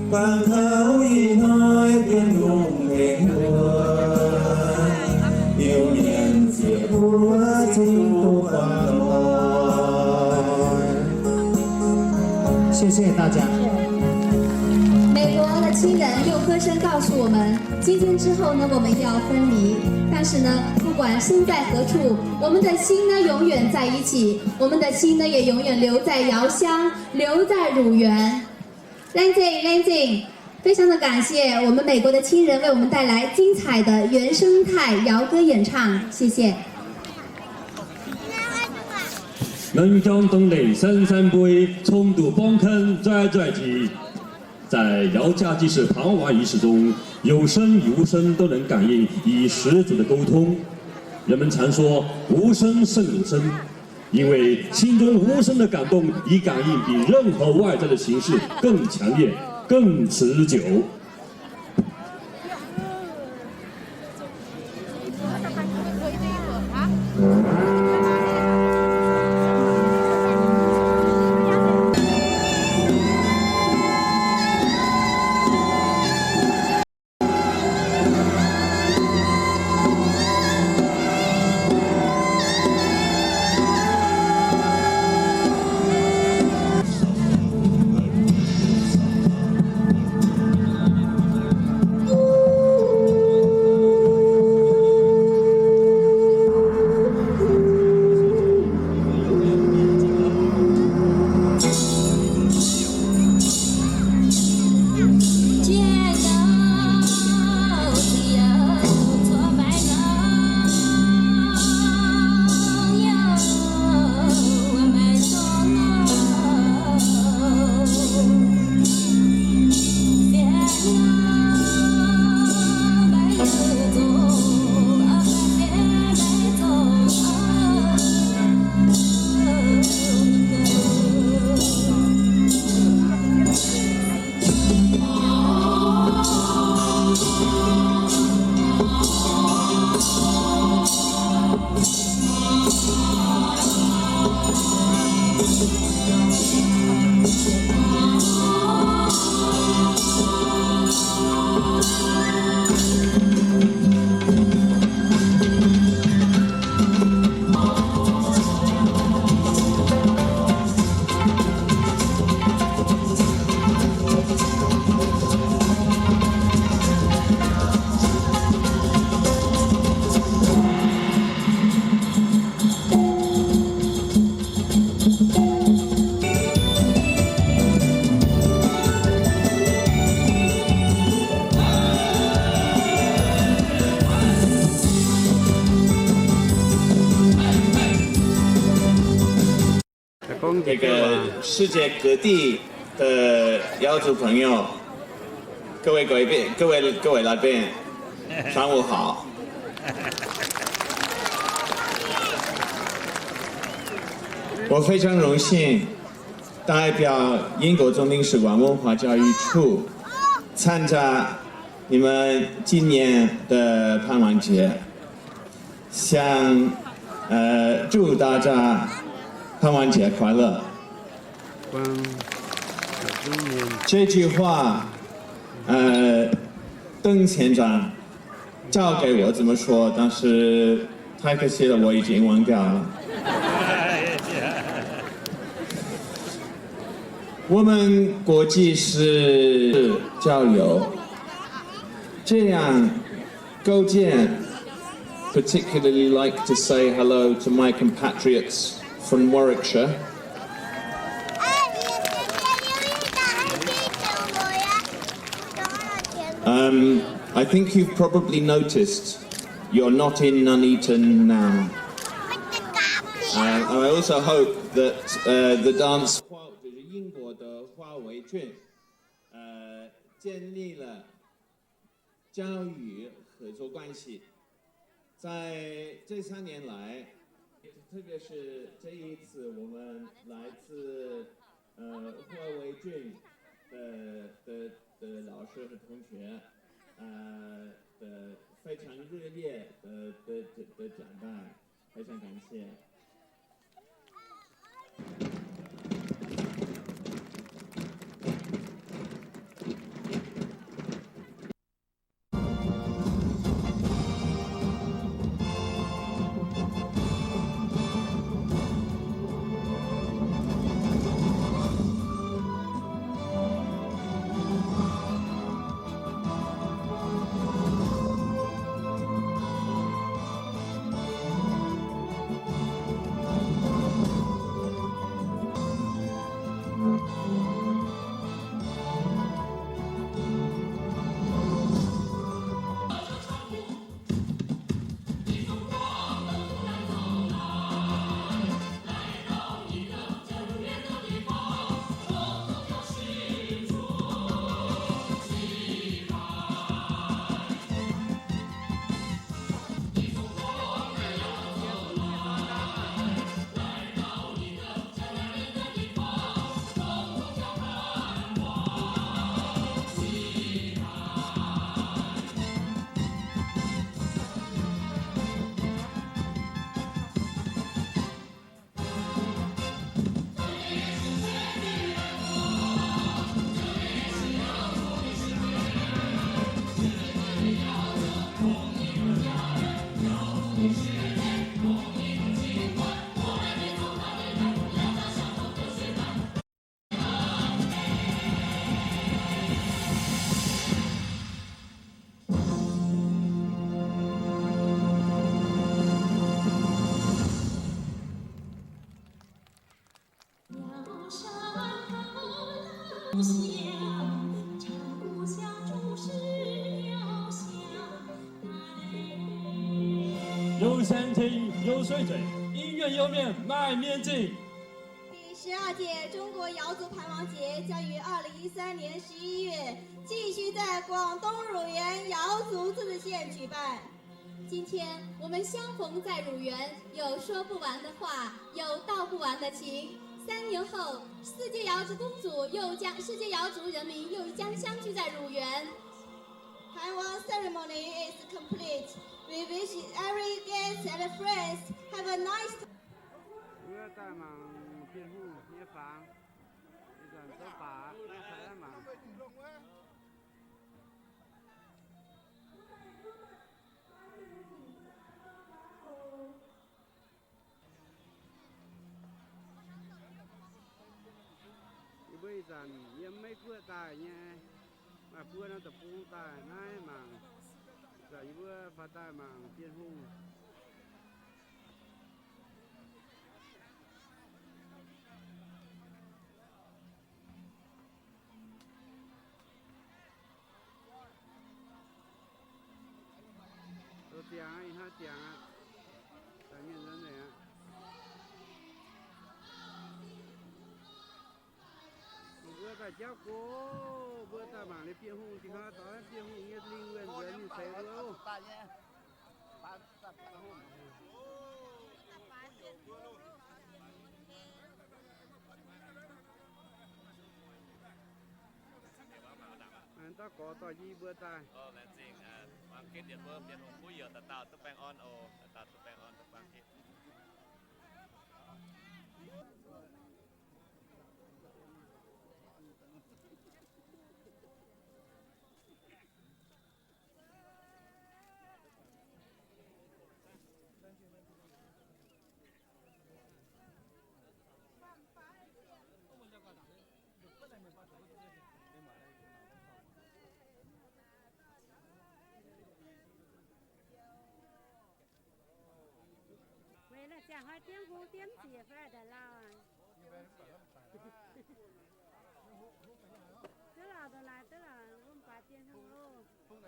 Bangc taux ih hnoi mienh lungh hengx mbuo, Iu-Mienh ziec mbuo cingx duqv guangc lorqc. 谢谢大家。美国的亲人用歌声告诉我们，今天之后呢，我们要分离，但是呢，不管身在何处，我们的心呢，永远在一起，我们的心呢，也永远留在瑶乡，留在乳源。 Laengz zingh, laengz zingh. 非常的感谢我们美国的亲人为我们带来精彩的原生态瑶歌演唱，谢谢。 Nunc jangv dongh leic san san mbui, cong-nduqc borngv kan nzuaih nzuaih njiec. 在姚家祭祀盘王仪式中，有声与无声都能感应，以十足的沟通。人们常说，无声胜有声，因为心中无声的感动，比感应比任何外在的形式更强烈、更持久。这个世界各地的瑶族朋友，各位贵宾，各位，各位来宾，上午好。我非常荣幸代表英国总领事馆文化教育处参加你们今年的盼望节。 想，呃，祝大家盼望节快乐。这句话，呃，邓县长教给我怎么说，但是太可惜了，我已经忘掉了。我们国际是交流，这样 勾践 particularly like to say hello to my compatriots from Warwickshire. Um, I think you've probably noticed you're not in Nuneaton now. Uh, and I also hope that uh, the dance 花，这是英国的花围裙，呃，建立了 交谊合作关系。在这三年来，特别是这一次，我们来自呃华为郡的的的老师和同学，呃的非常热烈的的的的展望，非常感谢。有闲情有水嘴，恩怨由面来面尽。 第十二届中国瑶族盘王节将于二零一三年十一月继续在广东乳源瑶族自治县举办。今天我们相逢在乳源，有说不完的话，有道不完的情。三年后，世界瑶族公主又将，世界瑶族人民又将相聚在乳源。Taiwan ceremony is complete. We wish every guest and friends have a nice Wuov daaih mangc Bienh Hungh nyei fangx, ih zanc zouv baac aqv, mangc. Yie mbuo ih zanc yiem Meiv Guoqv daaih nyei, maaih buo norm deic-bung daaih naaiv mangc. Ih zanc yie mbuo faaux daaih mangc Bienh Hungh. Loz ziangx aqv, ih hnoi ziangx aqv. Daaih mienh nzuonx nzengc aqv. Mbuo daaih jauv go, mbuo daaih mangc liuz Bienh Hungh, dingh hnoi dorh Bienh Hungh nyei lingh wuonh nzuonx mingh seix mbuo oc. Daaih gorx dorh yie mbuo daaih. Laengz zingh muangx ginv yietc mbuo Bienh Hungh kuv youz dauh dauh duqv baengh orn oc, dauh dauh duqv baengh orn, duqv baengh ginv. Weic naaiv ziangh hnoi diev hung diev mv ziec fai daaih lauh aac. Duqv lauh dongh naaiv duqv lauh, mv baac dien hungh oc. Naaiv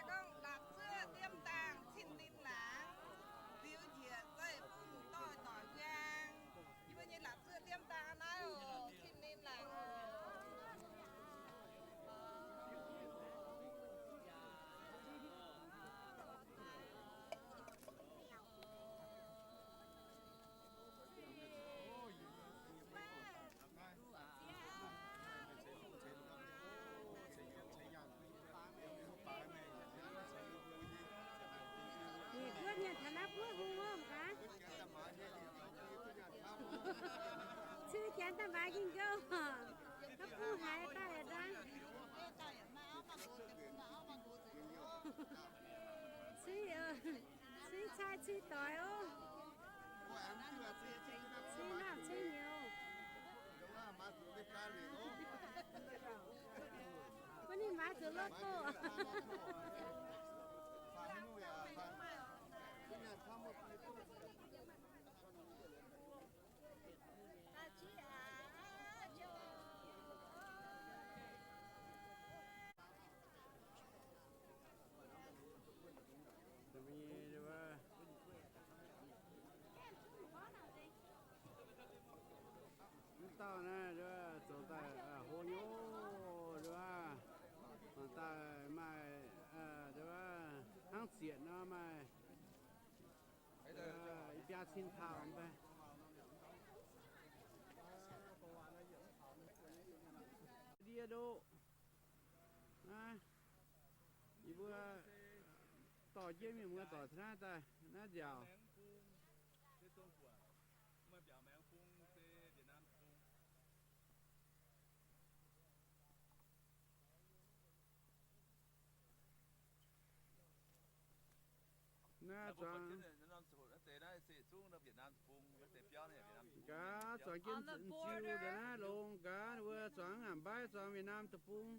gorngv lapc zuoqv diemv dangh cin-ninh laangz, ziux njiec zeiv-fun doix-doix wuiang. Yie mbuo nyei lapc zuoqv diemv dangh naaiv oc, cin-ninh laangz oc. Ninh guoqv nyanc taux naaiv guoqv hungh hnamv gaax. Cuiv janx daaih maaiz ging-ngouh. Naaiv buv haiz daaih dangh. Cuiv, cuiv cai cuiv doix oc. Cuiv nangh cuiv nyouz. Bun ninh maaiz zuqc logo. Mv dauh naaiv zoux daaih hlo nyei, mangc daaih maaih hnangv zietc nor maaih i biaa cin taux mv bei. Ndie ndoqv. Naaiv, yie mbuo dorh jienv mienh muoz doic taux naaiv daaih, naaiv nziaauc. Naaiv zuangx, gaax zuangx jienv ziu daaih naaiv longx gaax, wuov zuangx a'mbaiv zuangx Việt Nam deic-bung.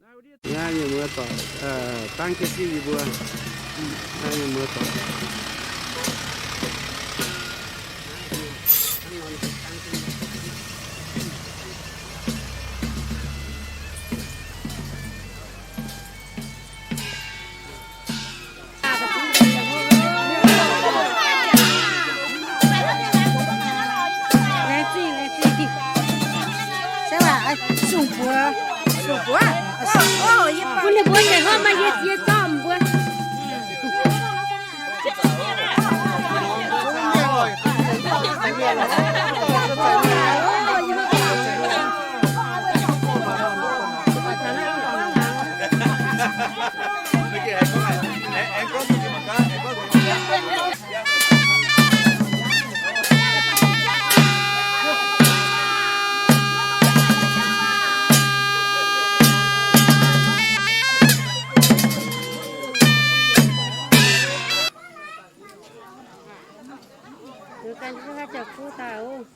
Naaiv mienh muoz doic, dangv jienv diuv yie mbuo. Naaiv mienh muoz doic. Laengz zingh, laengz zingh. Se waac, sung buoz, sung buoz. Bun ninh mbuo nyanc hnangv maaih yie ziex zorqv mbuo. Ganh mbuo haaix jauv kuv daaih oc.